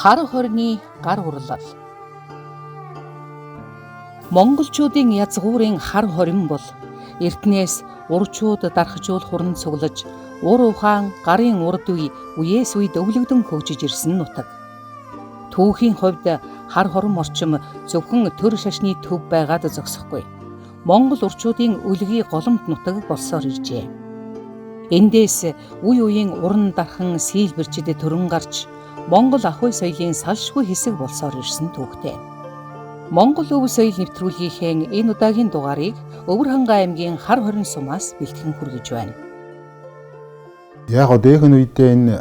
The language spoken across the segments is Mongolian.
Хар хорины гар урлал. Монголчуудын язгуурын хар хорин бол эртнээс урчууд дархажуул хуран цуглаж ур ухаан гарын урд үе үеэс үед өвлөгдөн хөгжиж ирсэн нутаг. Түүхийн хувьд хар хорон орчим зөвхөн төр шашны төв байгаад зогсохгүй. Монгол урчуудын өлгий голомт нутаг болсоор иржээ. Эндээс үе үеийн уран дархан сийлбэрчид төрөн гарч Монгол ахуй соёлын салшгүй хэсэг болсоор ирсэн түүхтэй. Монгол өв соёл нэвтрүүлгийнхээ энэ удаагийн дугаарыг Өвөр-Хангай аймгийн Хар хорин сумаас бэлтгэн хүргэж байна. Яг гоо дээхэн үедээ энэ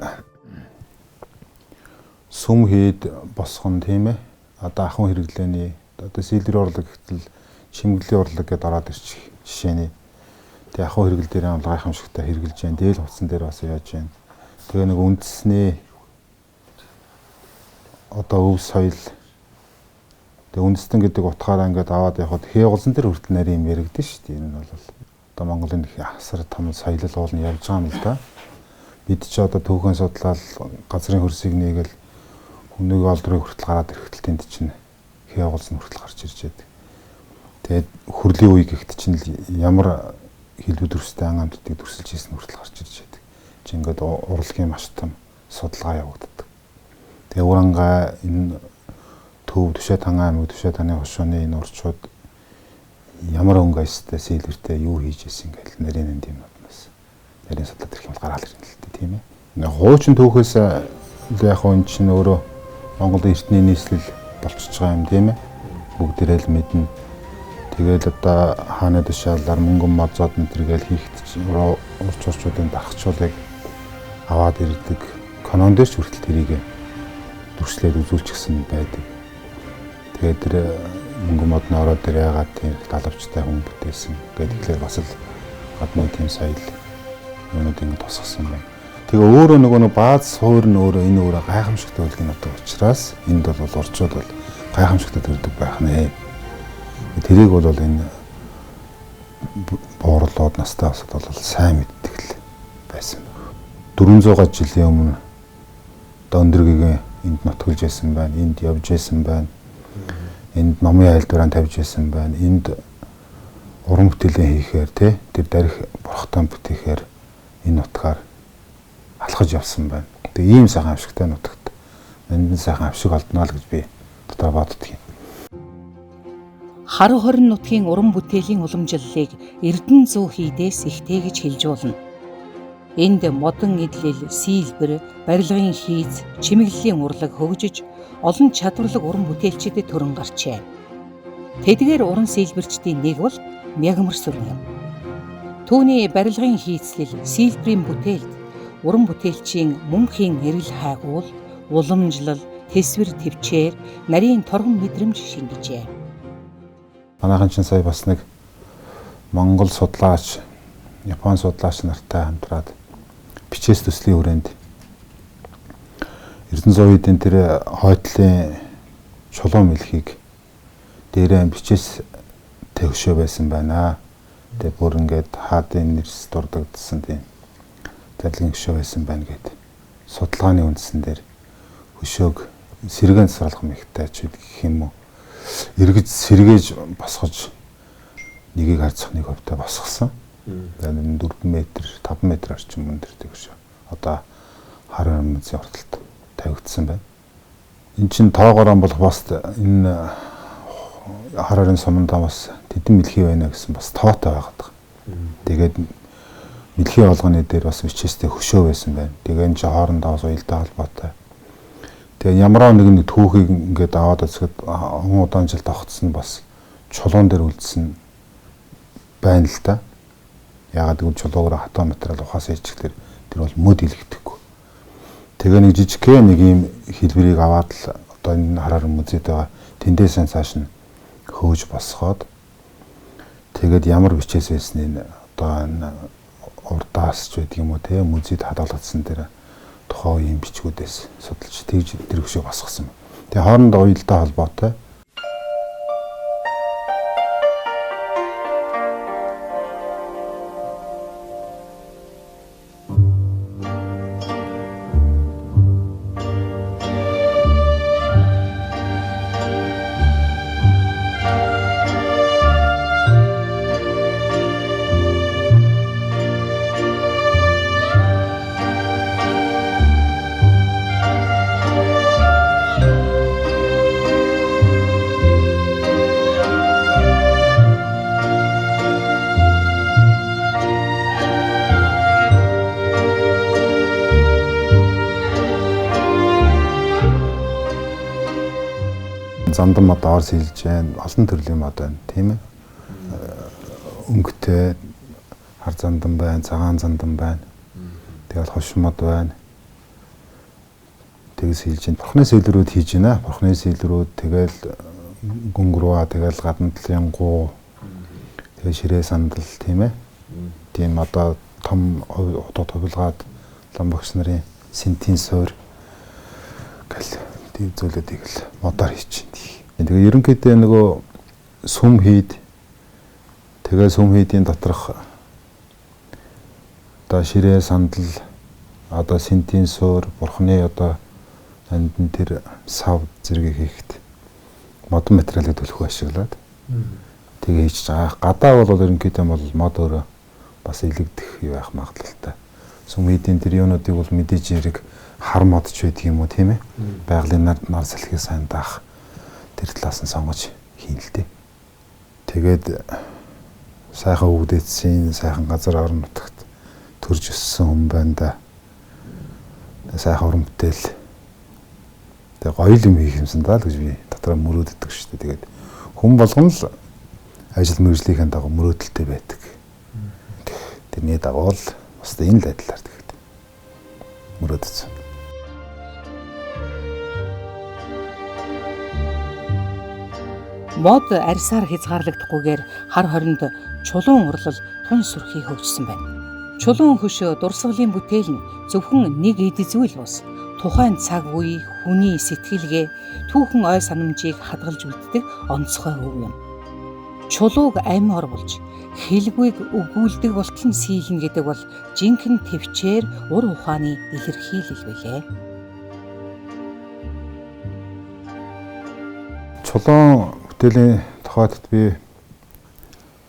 сүм хийд босгон, тийм ээ. Одоо ахуйн хэрэглээний одоо сэлэр урлаг гэтэл чимэглэлийн урлаг гэдээ ороод ирчих жишээний. Тэгээ ахуйн хэрэгэл дээр амар гайхамшигтай хэрэгжилж байна. Дээл хувцсан дээр бас яаж байна. Тэгээ нэг үндэсний одоо өв соёл тэгээ үндэстэн гэдэг утгаараа ингээд аваад явхад хээ гулсан дээр хүртэл нарийн юм яригдэн шүү дээ. Энэ нь бол одоо Монголын их асар том соёлол уул нь явж байгаа юм л да. Бид ч одоо түүхэн судлаад газрын хөрсийг нээгэл хүмүүний олдрыг хүртэл гараад ирэхдээ тэнд чинь хээ гулсан хүртэл гарч ирж байдаг. Тэгээд хөрлийн үе гэхэд чинь ямар хэлбэр дүрстэй ан амьтдыг дүрсэлж хийсэн хүртэл гарч ирж байдаг. Чи ингээд урлагийн маш том судалгаа явагддаг. Тэгээ Уранга энэ төв Түшээ Танга аймаг, Түшээ таны хошууны энэ урчууд ямар өнгө аястай сэлэртэй юу хийж исэн гэл нарийн энд юмнууднаас нарийн судлаад ирэх юм бол гараал ирнэ л дээ, тийм ээ. Хуучин түүхээс яг хөө эн чинь өөрөө Монгол эртний нийслэл болчихж байгаа юм, тийм ээ. Бүгдээрээ л мэднэ. Тэгэл одоо хааны тушаалаар мөнгөн мозоод энэ төр гээл хийхт чинь урч урчуудын дархачуулыг аваад ирдэг. Канон дээр ч хүртэл тэрийг дүрслээд үзүүлчихсэн байдаг. Тэгээд тэр мөнгөн модны ороо дээр яагаад тийм далавчтай хүн бүтээсэн гэдэг тэгэхээр бас л гадны тийм соёл юмнууд ингэ тусгасан байна. Тэгээ өөрөө нөгөө нэг бааз суур нь өөрөө энэ өөрөө гайхамшигтай үлгийн нутаг учраас энд бол урчууд бол гайхамшигтай төрдөг байх нэ. Тэрийг бол энэ буурлууд настай басад бол сайн мэддэг л байсан. 400 жилийн өмнө одоо өндөргийн энд нутгалж байсан байна, энд явж байсан байна. Энд номын айлдвараа тавьж байсан байна. Энд уран бүтээлийн хийхээр тий тэр дарих бурхтан бүтээхээр энэ нутгаар алхаж явсан байна. Тэгээ ийм сайхан авшигтай нутагт нандин сайхан авшиг олдноо л гэж би дотор боддөг юм. Хар хорин нутгийн уран бүтээлийн уламжлалыг Эрдэнэ зүү хийдээс ихтэй гэж хэлж болно. Энд модон эдлэл, сийлбэр, барилгын хийц, чимэглэлийн урлаг хөгжиж, олон чадварлаг уран бүтээлчдэд төрөн гарчээ. Тэдгээр уран сийлбэрчдийн нэг бол Мягмар сүрэн юм. Түүний барилгын хийцлэл, сийлбэрийн бүтээлд уран бүтээлчийн мөнхийн эрэл хайгуул, уламжлал, тэсвэр төвчээр, нарийн торгон мэдрэмж шингэжээ. Манайхан чинь сая бас нэг Монгол судлаач, Япон судлаач нартай хамтраад бичээс төслийн хүрээнд Эрдэнэ зуун үеийн тэр хойтлын чулуун мэлхийг дээрээ бичээс төвшөө байсан байна. Тэгээ бүр ингээд хаадын нэрс дурдагдсан тийм зарлагын хөшөө байсан байна гэд судалгааны үндсэн дээр хөшөөг сэргээн засаалах мэгтэй ч гэх юм уу эргэж сэргээж босгож нэгийг харьцах нэг хувьтай босгосон. Тэгээд 4 метр 5 метр орчим өндөртэй хөшөө одоо хар мөнцийн урталт тавигдсан байна. Эн чинь тоогоорон болох бас энэ хар хорин сумандаа бас тэдэн мэлхий байна гэсэн бас тоотой байгаад байгаа. Тэгээд мэлхий болгоны дээр бас бичээстэй хөшөө байсан байна. Тэгээ энэ чинь хоорондоо бас уялдаа холбоотой. Тэгээ ямар нэг нэг түүхийг ингээд аваад үзэхэд он удаан жил тогтсон бас чулуун дээр үлдсэн байна л да. Яагаад гэвэл чулуугаар хатаа материал ухаас ичгээр тэр бол мөд илгэдэхгүй. Тэгээ нэг жижигхэн нэг ийм хэлбэрийг аваад л одоо энэ хараар музейд байгаа тэндээсэн цааш нь хөөж босгоод тэгээд ямар бичээс байсныг одоо энэ урдаас ч байдаг юм уу те музейд хадгалагдсан дээр тухайн үеийн бичгүүдээс судалж тэгж тэр хөшөө босгосон. Тэгээ хоорондоо уялдаа холбоотой. Зандан мод ор сэлж байна. Олон төрлийн мод байна, тийм ээ. Өнгөтэй хар зандан байна, цагаан зандан байна. Тэгэл хош мод байна. Тэгс хийлж байна. Бурхны сэлрүүд хийж байна. Бурхны сэлрүүд тэгэл гүнгрүүа, тэгэл гадна талын гуу, тэгэл ширээ сандал, тийм ээ. Тийм одоо том утга товлгаад ламбагч нарын синтийн суур гэл тийм зүйлүүдийг л модоор хийж байна. Тэгээ ерөнхийдөө нөгөө сүм хийд, тэгээ сүм хийдийн доторх одоо ширээ сандал, одоо синтийн суур, бурхны одоо нандин тэр сав зэргийг хийхэд модон материалыг төлөхөө ашиглаад тэгээ хийж байгаа. Гадаа бол ерөнхийдөө бол мод өөрөө бас илэгдэх юу байх магадлалтай. Сүм хийдийн тэр юунуудыг бол мэдээж хэрэг хар модч байдаг юм уу, тийм ээ. Байгалийн нар салхийг сайн даах тэр талаас нь сонгож хийн л дээ. Тэгээд сайхан өвгдээдсийн сайхан газар орон нутагт төрж өссөн хүн байна да. Сайхан уран бүтээл. Тэгээ гоё юм хийх юмсан даа л гэж би дотроо мөрөөддөг шүү дээ. Тэгээд хүн болгон л ажил мэргэжлийнхээ дагуу мөрөөдөлтэй байдаг. Тэрний дагуу л бас энэ л адилаар тэгээд мөрөөдөж. Мод арьсаар хязгаарлагдахгүйгээр хар хоринд чулуун урлал тун сүрхий хөгжсөн байна. Чулуун хөшөө дурсгалын бүтээл нь зөвхөн нэг эд зүйл бус тухайн цаг үе хүний сэтгэлгээ түүхэн ой санамжийг хадгалж үлддэг онцгой өв юм. Чулууг ам орволж хэлгүйг өгүүлдэг болтол нь сийлнэ гэдэг бол жинхэнэ төвчээр ур ухааны илэрхийлэл билээ. Чулуун бүтээлийн тухайд би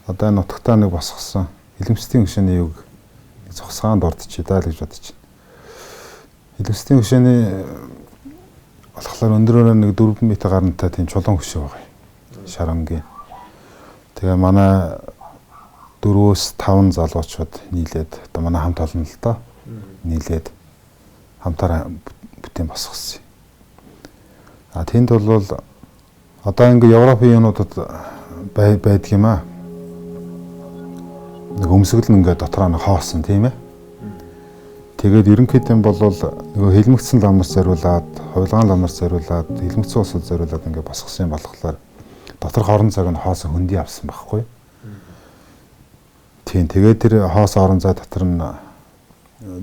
одоо нутагтаа нэг босгосон Илэмсдийн хөшөөний юг зогсгаанд ордчих даа л гэж бодож байна. Илэмсдийн хөшөөний болохоор өндрөөрөө нэг 4 м гарантай тийм чулуун хөшөө байгаа юм. Шарангийн. Тэгээ манай 4-5 залуучууд нийлээд одоо манай хамт олон л доо нийлээд хамтаараа бүтээн босгосон юм. А тэнд бол одоо ингээ Европын юунуудад байдаг юм аа. Нэг өмсгөл нь ингээ дотроо нэг хоосон, тийм ээ. Тэгээд ерөнхийдөө бол нөгөө хилмигдсэн ламнаас зориулаад, хувилгаан ламнаас зориулаад, хилмигдсэн улсад зориулаад ингээ босгосон юм болохоор доторх орон зайг нь хоосон хөндөй авсан байхгүй. Тийм, тэгээд тэр хоосон орон зай дотор нь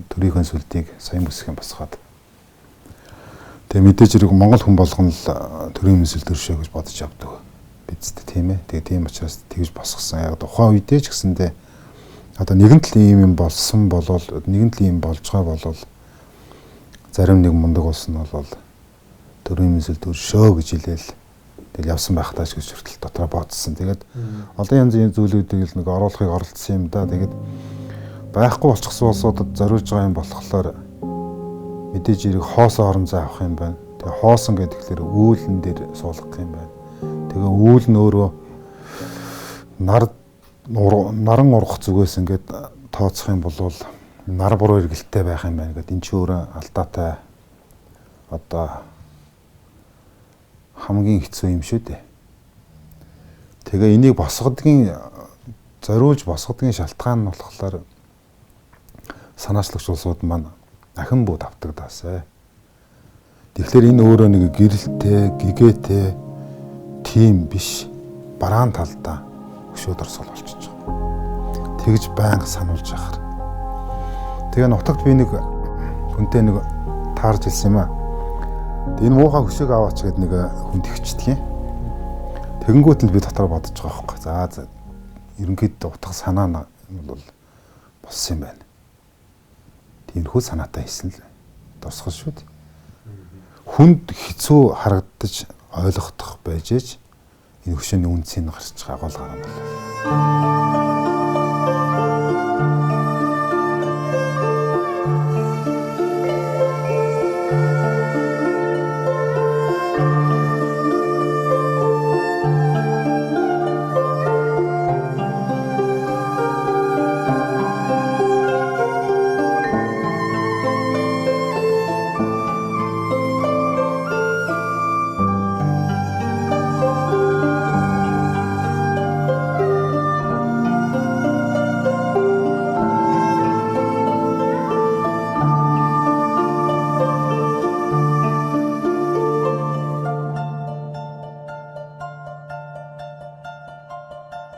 төрийнхөө сүлдийг саян бүсгэн босгоод. Тэгээ мэдээж хэрэг Монгол хүн болгон л төрийн өмсөл төршөө гэж бодож явдаг. Бидтэй тийм ээ. Тэгээ тийм учраас тэгж босгосон. Яг тухайн үедээ ч гэсэндээ одоо нэгэн тал ийм юм болсон болол нэгэн тал ийм болж байгаа болол зарим нэг мундаг улс нь бол төрийн өмсөл төршөө гэж хэлээл тэгэл явсан байх таа гэж хүртэл дотроо бодсон. Тэгээд олон янзын зүйлүүдийг л нэг оруулахыг оролдсон юм да. Тэгээд байхгүй болчихсон улсуудад зориулж байгаа юм болохоор мэдээж хэрэг хоосон орон зай авах юм байна. Тэгээ хоосон гэдэг тэгэхээр үүлэн дээр суулгах юм байна. Тэгээ үүл нь өөрөө наран ургах зүгээс ингээд тооцох юм бол нар буруу эргэлттэй байх юм байна гэдэг. Энд чи өөрөө алдаатай одоо хамгийн хэцүү юм шүү дээ. Тэгээ энийг босгодгийн зориулж босгодгийн шалтгаан нь болохоор санаачлагч улсууд маань ахин бүү давтагдаасай. Тэгэхээр энэ өөрөө нэг гэрэлтэй, гэгээтэй тийм биш, бараан талдаа хөшөө дурсгал болчихж байгаа. Тэгж байнга сануулж яхаар. Тэгээ нутагт би нэг хүнтэй нэг таарж ирсэн юм аа. Энэ муухай хөшөөг аваач гээд нэг хүн тэгчдэг юм. Тэгэнгүүт л би дотор бодож байгаа байхгүй. За ерөнхийдөө утга санаа нь бол болсон юм байна. Тиймэрхүү санаатай хийсэн л дурсгал шүү дээ. Хүнд хэцүү харагдаж ойлгохдох байж ээж энэ хөшөөний үндсийг гарч байгаа гол гараа нь бол.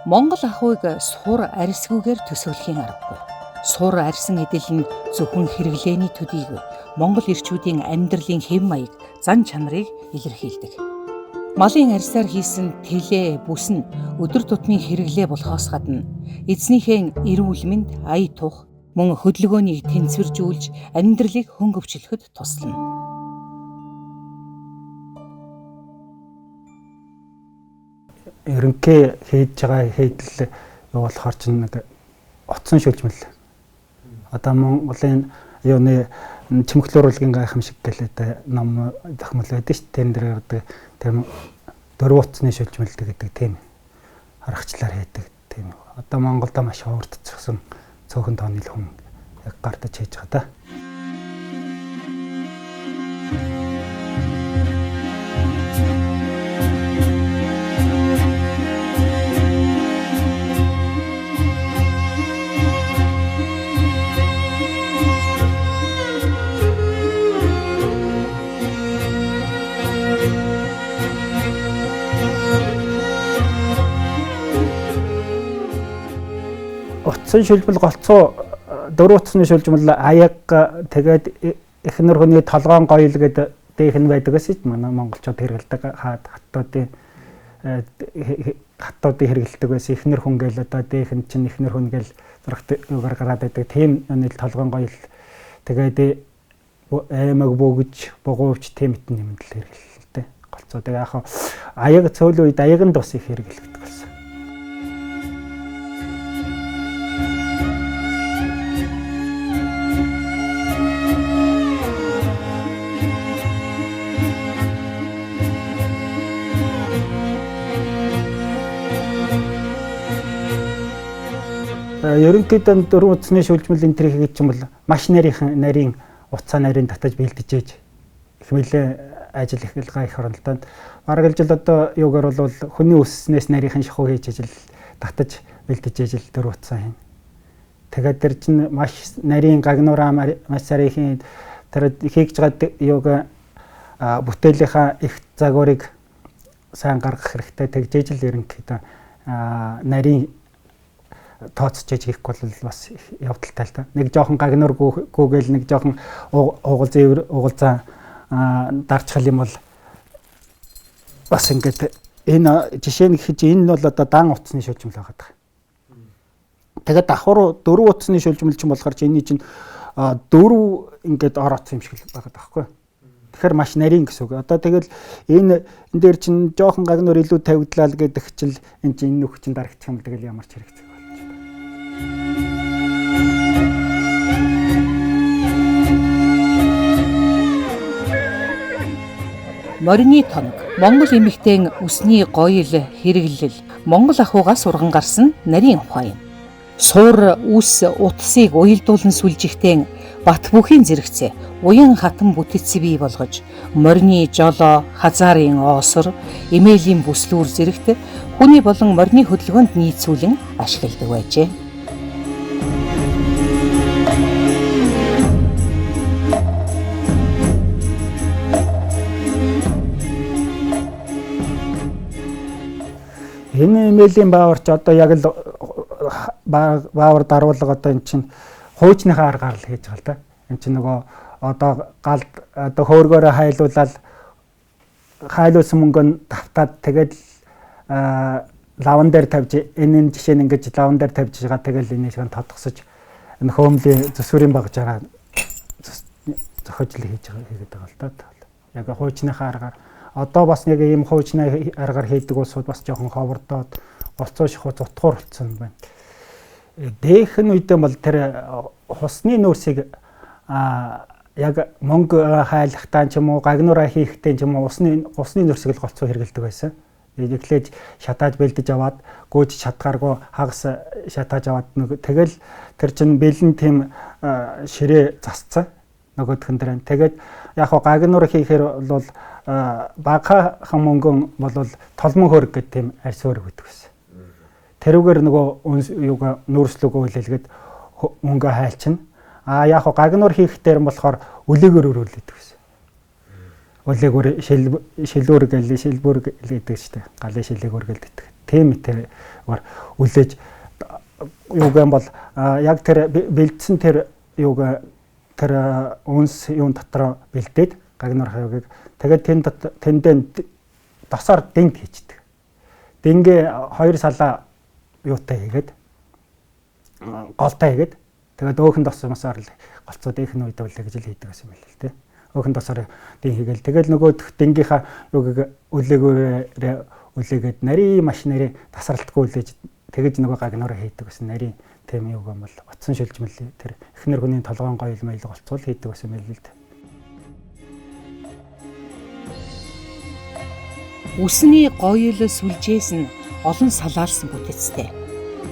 Монгол ахуйг сур арьсгүйгээр төсөөлөхийн аргагүй. Сур арьсан эдэл нь зөвхөн хэрэглээний төдийгүй Монгол эрчүүдийн амьдралын хэв маяг, зан чанарыг илэрхийлдэг. Малын арьсаар хийсэн тэлээ, бүс нь өдөр тутмын хэрэглээ болохоос гадна эзнийхээ эрүүл мэнд, ая тух, мөн хөдөлгөөнийг тэнцвэржүүлж амьдралыг хөнгөвчлөхөд туслана. Ерөнхий хийж байгаа хийдэл юу болохоор чинь нэг утсан шүлжмэл. Одоо Монголын юуны чимхлүүрүүлгийн гайхамшиг гэлээ ном зохимол байдаг шүү дээ. Тэрэн дээр гардаг тэр дөрвөн утасны шүлжмэл гэдэг тийм харагчлаар хийдэг тийм. Одоо Монголд маш ховордцсон цөөхөн тооны л хүн яг гардаж хийж байгаа да. Утсан шүлбэл голцоо дөрвөн утасны шүлжмэл аяг тэгээд эхнэр хүний толгоон гоёл гэдэг дэх нь байдаг гэсэн чинь манай монголчууд хэрэглэдэг хаад хаттуудын хэрэглэдэг байсан. Эхнэр хүн гээл одоо дэх нь чинь эхнэр хүн гээл зурагт юугаар гараад байдаг. Тийм нэг толгоон гоёл тэгээд аймаг бөгж бугуувч тийм хитэн юмд л хэрэглэлтэй. Голцоо тэгээд яг аяг цөөл үед аяганд бас их хэрэглэгдэх болсон. Ерөнхийдөө дөрвөн утасны шүлжмэл энэ төр хийгээд ч юм бол маш нарийн утсаа нарийн татаж бэлдэж их нэлээ ажил эхэлгээ их оролдоонд бараг л жил одоо юугаар бол хүний өсснээс нарийнхан шахуу хийж ажил татаж бэлдэж ажил дөрвөн утсаа хийнэ. Тэгээд тэр чинь маш нарийн гагнуураа маш нарийнхан тэр хийж байгаа юуг бүтээлийнхаа их загварыг сайн гаргах хэрэгтэй. Тэгжээж л ерөнхийдөө нарийн тооцож хийхгүй бол бас явдалтай л да. Нэг жоохон гагнуур гүүгээл нэг жоохон угал зээвэр угалзаа дарчхал юм бол бас ингээд энэ жишээ нь гэхэд энэ бол одоо дан утасны шүлжмэл байгаа даа. Тэгээд давхар дөрвөн утасны шүлжмэл чинь болохоор энэний чинь дөрөв ингээд ор утас юм шиг байгаа даахгүй. Тэгэхээр маш нарийн гэсэн үг. Одоо тэгэл энэ дээр чинь жоохон гагнуур илүү тавигдлаа л гэдэг чил энэ чинь энэ нүх чинь дарагдчих юм тэгэл ямар ч хэрэгцээ. Морины тоног Монгол эмэгтэйн үсний гоёл хэрэглэл Монгол ахуйгаас урган гарсан нарийн ухаан юм. Сур үс утсыг уялдуулан сүлжихтэн бат бүхийн зэрэгцээ уян хатан бүтэц бий болгож морины жолоо, хазаарын оосор, эмээлийн бүслүүр зэрэгт хүний болон морины хөдөлгөөнд нийцүүлэн ашигладаг байжээ. Энэ эмээлийн баавар ч одоо яг л баавар даруулга одоо эн чинь хуучныхаа аргаар л хийж байгаа л да. Эн чинь нөгөө одоо галд одоо хөөргөөрөө хайлуулаад хайлуулсан мөнгө нь давтаад тэгээд лаван дээр тавьж энэ жишээ нь ингэж лаван дээр тавьж байгаа тэгэл энэ шиг тодгосож энэ хөөмлийн төсвөрийн багжаараа зохиож л хийж байгаа хийгээд байгаа л да. Яг хуучныхаа аргаар одоо бас нэг ийм хуучны аргаар хийдэг улсууд бас жоохон ховордоод голцоо шахуу зутгуур болсон байна. Дээхэн үедээ бол тэр хусны нөөсийг яг мөнгө хайлахтаа ч юм уу гагнуураа хийхдээ ч юм уу усны нөөсийг л голцоо хэрэглэдэг байсан. Эхлээд шатааж бэлдэж аваад гүйж чадгааргүй хагас шатааж аваад тэгэл тэр чинь бэлэн тийм ширээ засцсан нөгөөхөн дээр. Тэгээд яг хаа гагнуур хийхээр бол багахан мөнгөн бол толмон хөрг гэдэг тийм арьс хөрг гэдэг байсан. Тэрүүгээр нөгөө юугаа нүүрслүүгөө хүлээлгээд мөнгө хайлчна. А яг хаа гагнуур хийх дээр нь болохоор үлээгээр өрөөлөдөг байсан. Үлээгүүр шилүүр гэл шилбүр гэдэг шүү дээ. Галын шилээгүүр гэлдэг. Тийм тэр Үлээж юу гэм бол яг тэр бэлдсэн тэр юуг тэр үнс юун дотор бэлдээд гагнуурхай юуг тэгээд тэндээ досоор дэнг хийчдэг. Дэнгээ хоёр салаа юутай хийгээд голтой хийгээд тэгээд өөхөн дос масаар л голцоод их нь үед үлээ гэж л хийдэг гэсэн юм байл л дээ. Өөхөн досоор дэн хийгээл тэгэл нөгөөх денгийнхаа юуг үлээгээрээ үлээгээд нарийн маш нарийн тасралтгүй үлээж тэгэж нөгөө гагнуураа хийдэг гэсэн нарийн тийм юуг юм бол утсан шилжмэл тэр эхнэр хүний толгоон гоёл майл голцуул хийдэг гэсэн юм байл л дээ. Үсний гоёл сүлжээс нь олон салаалсан бүтэцтэй.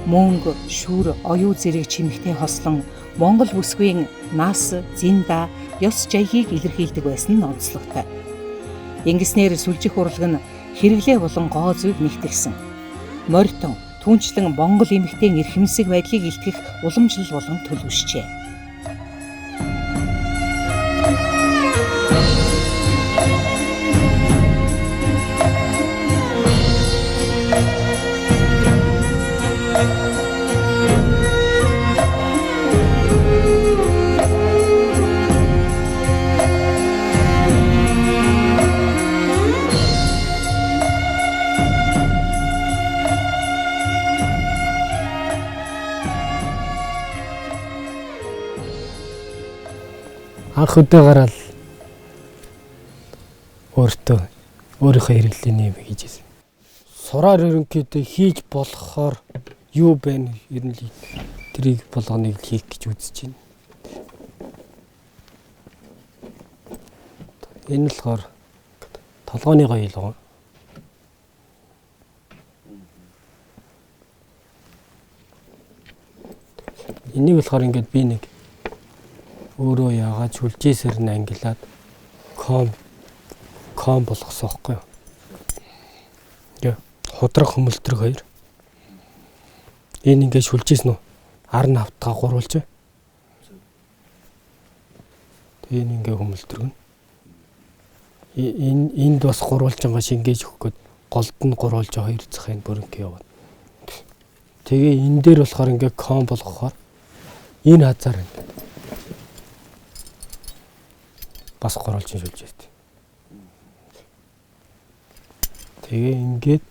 Мөнгө, шүр, оюу зэрэг чимэгтэй хослон Монгол бүсгүйн нас, зинда, ёс жаягийг илэрхийлдэг байсан нь онцлогтой. Ингэснээр сүлжих урлаг нь хэрэглээ болон гоо зүйг нэгтгсэн. Морьтон түүнчлэн Монгол эмэгтэйн эрхэмсэг байдлыг илтгэх уламжлал болгон төлөвшжээ. Анх өдөө гараад өөрийнхөө хэрэглээний юм хийж байсан. Сураар ерөнхийдөө хийж болохоор юу байна ер нь л тэрийг болгоныг хийх гэж үзэж байна. Энэ болохоор толгойн гоёл гоо. Энийг болохоор ингээд би нэг өөрөө яагаад шүлжээсэр нь ангилаад ком болгосон байхгүй юу? Ингээ худрах хөмөлтрөг хоёр. Энэ ингээ шүлжээс нь ар нь автгаа гурвалж. Тэгээ энэ ингээ хөмөлтрөг нь. Энэ энд бас гурвалжингаа шингээж өгөх гээд голд нь гурвалж хоёр захын бүрэнхий яваад. Тэгээ энэ дээр болохоор ингээ ком болгохоор энэ хазаар ингээ бас гурвалжин шүлжээс. Тэгээ ингээд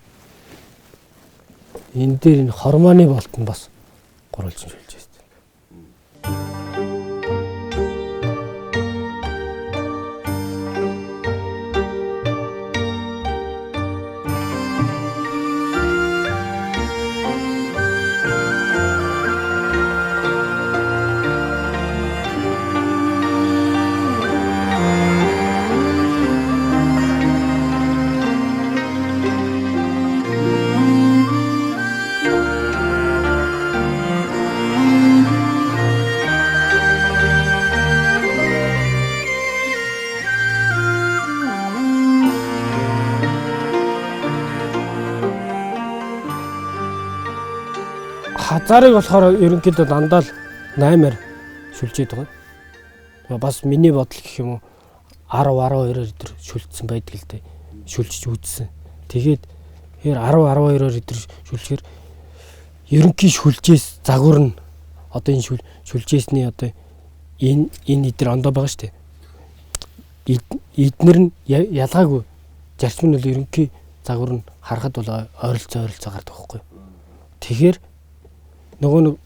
энэ дээр энэ хормоны болт нь бас гурвалжин шүлжээс. Хазаарыг болохоор ерөнхийдөө дандаа л 8-аар шүлжээд байгаа. Тэгээ бас миний бодол гэх юм уу 10 12-оор өдр шүлжсэн байдаг л дээ. Шүлжиж үзсэн. Тэгээд тэр 10 12-оор өдр шүлжэхээр ерөнхий шүлжээс загвар нь одоо энэ шүлжээсний одоо энэ эдэр ондоо байгаа шүү дээ. Эднэр нь ялгаагүй зарчим нь бол ерөнхий загвар нь харахад бол ойролцоо гардаг байхгүй. Тэгэхээр нөгөө нэг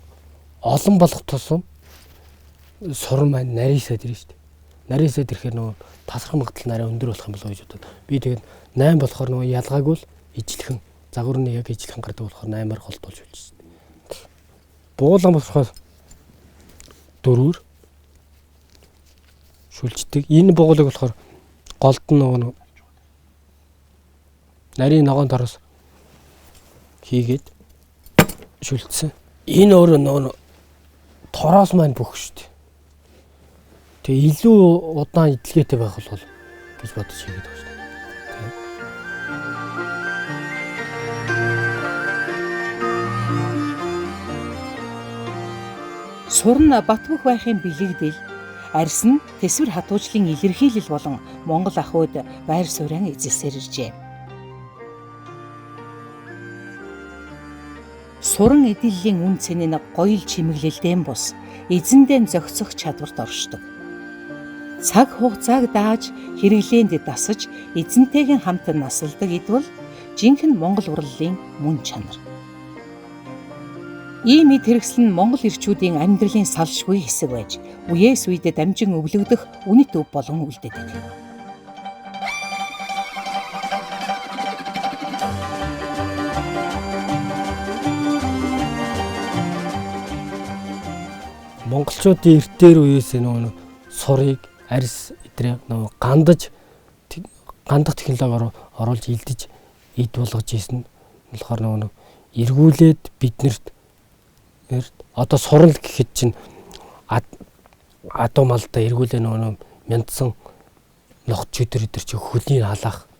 олон болох тусам суран маань нарийсаад ирнэ шүү дээ. Нарийсаад ирэхээр нөгөө тасрах магадлал нарай өндөр болох юм болоо гэж бодоод би тэгээд 8 болохоор нөгөө ялгаагүй л ижлэхэн загвар нь яг ижлэхэн гардаг болохоор 8-аар голдуулж үлжсэн. Буулан болохоор 4-өр шүлждэг. Энэ буулыг болохоор голд нь нөгөө нарийн ногоон тороос хийгээд шүлжсэн. Энэ өөрөө нөгөө тороос маань бүх шүү дээ. Тэгээ илүү удаан идэлгээтэй байх бол гэж бодож хийгээд байгаа шүү дээ. Сурн Батбөх байхын бэлэгдэл, арьс нь тэсвэр хатуужлын илэрхийлэл болон Монгол ах ууд байр суурин эзэлсээр иржээ. Суран эдэллийн үн цэн нь гоёл чимэглэлдэн бус эзэндээ зохицох чадварт оршдог. Цаг хугацааг дааж хэрэглээнд дасаж эзэнтэйгэн хамт насалдаг эд бол жинхэнэ Монгол урлалын мөн чанар. Ийм эд хэрэгсэл нь Монгол эрчүүдийн амьдралын салшгүй хэсэг байж үеэс үедээ дамжин өвлөгдөх үнэт өв болон үлдээдэг. Монголчуудын эртээр үеэс нөгөө сурыг арьс эдрээ нөгөө гандаж гандах технологиор оруулж илдэж эд болгож ийсэн нь болохоор нөгөө нэг эргүүлээд биднэрт одоо сурал гэхэд чинь адуу малдаа эргүүлээ нөгөө мяндсан ногч өдр өдр чи хөлийн халаах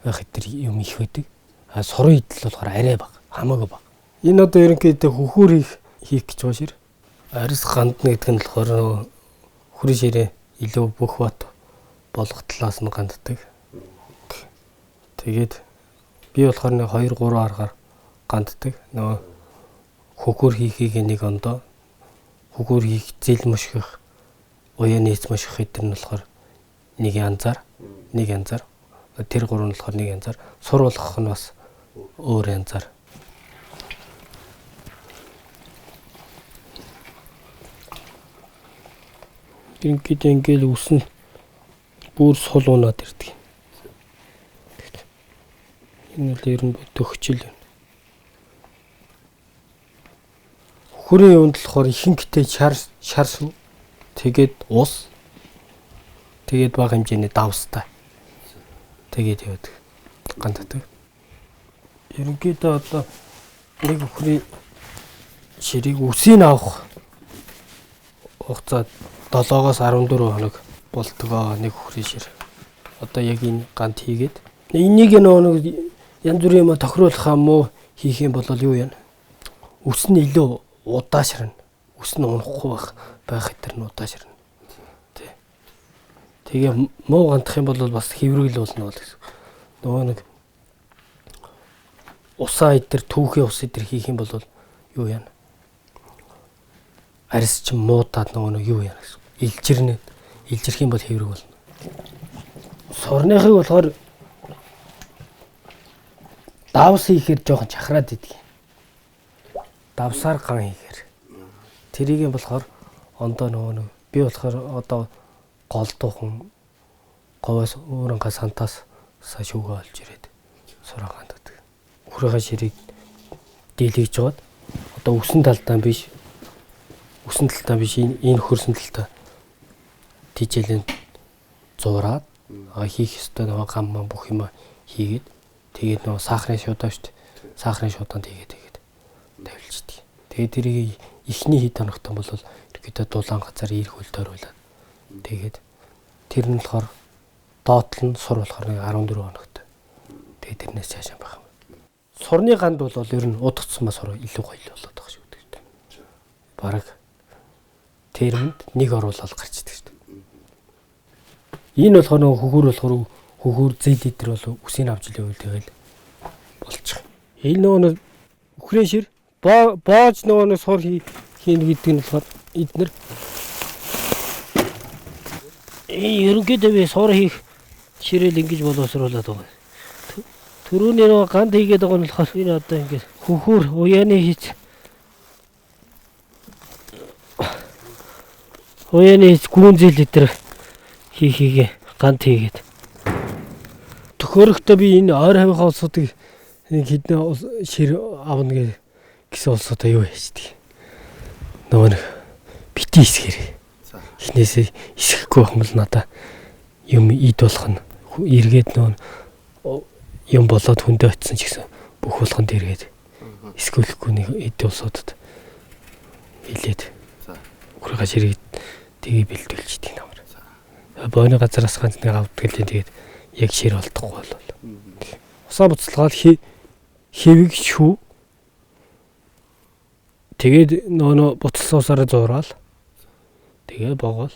байх өдр юм их байдаг. А сурын идэл болохоор арай бага, хамаагүй бага. Энэ одоо ерөнхийдөө хөхүүр хийх гэж байгаа шир. Арьс гандна гэдэг нь болохоор хүрээ ширээ илүү бүх бат болгох талаас нь ганддаг. Тэгээд би болохоор нэг 2 3 аргаар ганддаг. Нөгөө хөхөр хийхийг нэг ондоо хөхөр хийх зэл мушгих, уян нийц мушгих эдгээр нь болохоор нэг янзаар, нэг янзаар. Тэр гурав нь болохоор нэг янзаар. Сур болгох нь бас өөр янзаар. Ерөнхийдөө ингээл үсэн бүр сул унаад ирдэг. Энэ бол ер нь төгчл байна. Хөрийн юунд болохоор ихэнхдээ шар сүү, тэгээд ус, тэгээд бага хэмжээний давстай. Тэгээд явдаг. Ганддаг. Ерөнхийдөө одоо нэг хөрийн ширийг үсийг авах хугацаа 7-оос 14 хоног болдгоо нэг хөрийн шир. Одоо яг энэ гант хийгээд энийг нөгөө янз бүрийн юм тохируулах юм уу хийх юм бол юу яана? Үс нь илүү удаашрна. Үс нь унахгүй байх гэтэр нь удаашрна. Тэ. Тэгээ муу гандах юм бол бас хэврэгэл болно л гэсэн. Нөгөө нэг усаа идэр түүхий ус идэр хийх юм бол юу яана? Арьс чинь муудаад нөгөө нэг юу яана гэсэн. Илжирнэ. Илжирх юм бол хэврэг болно. Сурныхыг болохоор давс хийхээр жоохон чахраад идэг. Давсаар ган хийхээр. Тэрийг болохоор ондоо нөгөө нэг би болохоор одоо голдуухан говьос өөрөнгөө сантаас шүүгээ олж ирээд сураа ганддаг. Хүрээхээ ширийг дийлгэж жоод одоо өсөн талдаа биш. Өсөн талдаа биш энэ хөрсөн талдаа тижээлэн зуураад хийх ёстой нөгөө гам мам бүх юм хийгээд тэгээд нөгөө сахарын шуудаа шүү дээ. Сахарын шуудаанд хийгээд тавилчихдээ. Тэгээд тэрийг эхний хэд хоногт бол ерөнхийдөө дулаан газар ирэх үл тойруулаад тэгээд тэр нь болохоор доотлол нь сур болохоор нэг 14 хоногт. Тэгээд тэрнээс цаашаа байх юм. Сурны ганд бол ер нь удагдсан ба сур илүү гоё болоод байгаа шүү дээ. Бараг термэнд нэг оруулаад гарч идэг шүү дээ. Энэ болохоор нөгөө хөхөр болохоор хөхөр зээл идэр бол үсийг авч илээвэл тэгэл болчих. Энэ нөгөө үхрийн шир боож нөгөө нэг сур хийнэ гэдэг нь болохоор эднэр ерөнхийдөө би сур хийх ширээл ингэж боловсруулад байгаа. Төрөний нөгөө ганд хийгээд байгаа нь болохоор энэ одоо ингэж хөхөр уяаны хийц уяаны хийц гүн зээл идэр хийхийгээ гант хийгээд төхөөрөгтөө би энэ ойр хавийнхаа улсуудыг нэг хэдэн шир авна гэсэн улсуудаа юу яачдаг. Нөгөө нэг бити хэсгэр. Эхнээсээ эсэхгүй байх юм бол надаа юм ид болох нь эргээд нөгөө юм болоод хүндээ очисон ч гэсэн бүх болгонд эргээд эсгүүлэхгүй нэг эд улсуудад хэлээд хүрээхээ ширийг тгий бэлдүүлчихдэг намар. Бооны газараас ганц нэг авдаг л тэгээд яг шир болдохгүй бол. Усаа буцалгаал хэвэг шүү. Тэгээд нөгөө буцалсан усаараа зуураад тэгээ богоол.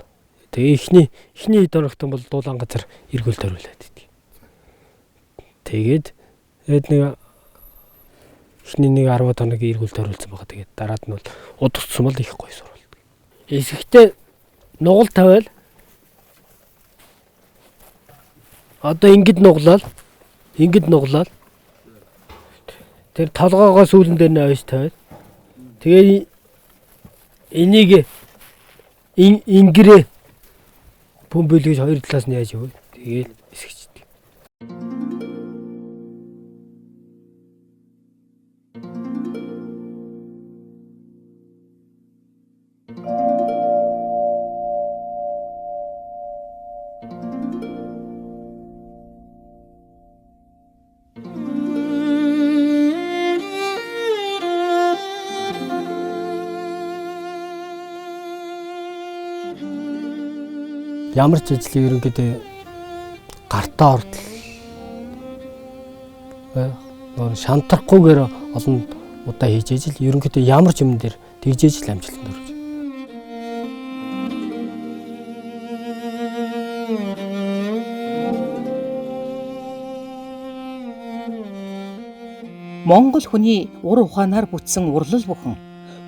Тэгээ эхний хэд хоногт бол дулаан газар эргүүл тойруулаад идэг. Тэгээд нэг Эхний нэг 10 хоног эргүүл тойруулсан байгаа. Тэгээд дараад нь бол удагцсан бол их гоё сурвалдаг. Эсэхтэй нугал тавиал одоо ингэд нуглал ингэд нуглал тэр толгоогоо сүүлэн дээр нь авч тавиад тэгээ энийг ингэрээ бөмбөлгөж хоёр талаас нь яаж яваа. Тэгээд эсгчдэг. Ямар ч ажлыг ерөнхийдөө гартаа ортол нөр шантрахгүйгээр олон удаа хийж ижил ерөнхийдөө ямар ч юм дээр тэгж ижил амжилтанд хүрч. Монгол хүний ур ухаанаар бүтсэн урлал бүхэн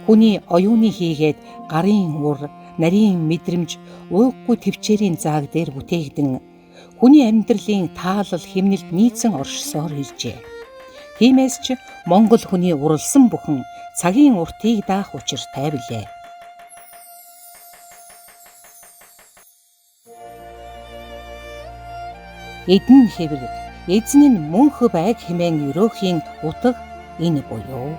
хүний оюуны хийгээд гарын ур, нарийн мэдрэмж, ууггүй төвчээрийн зааг дээр бүтээгдэн хүний амьдралын таалал хэмнэлд нийцэн оршсоор иржээ. Тиймээс ч Монгол хүний уралсан бүхэн цагийн уртыг даах учиртай билээ. Эдэн хэврэг, эзэн нь мөнх байг хэмээн ерөөхийн утга энэ буюу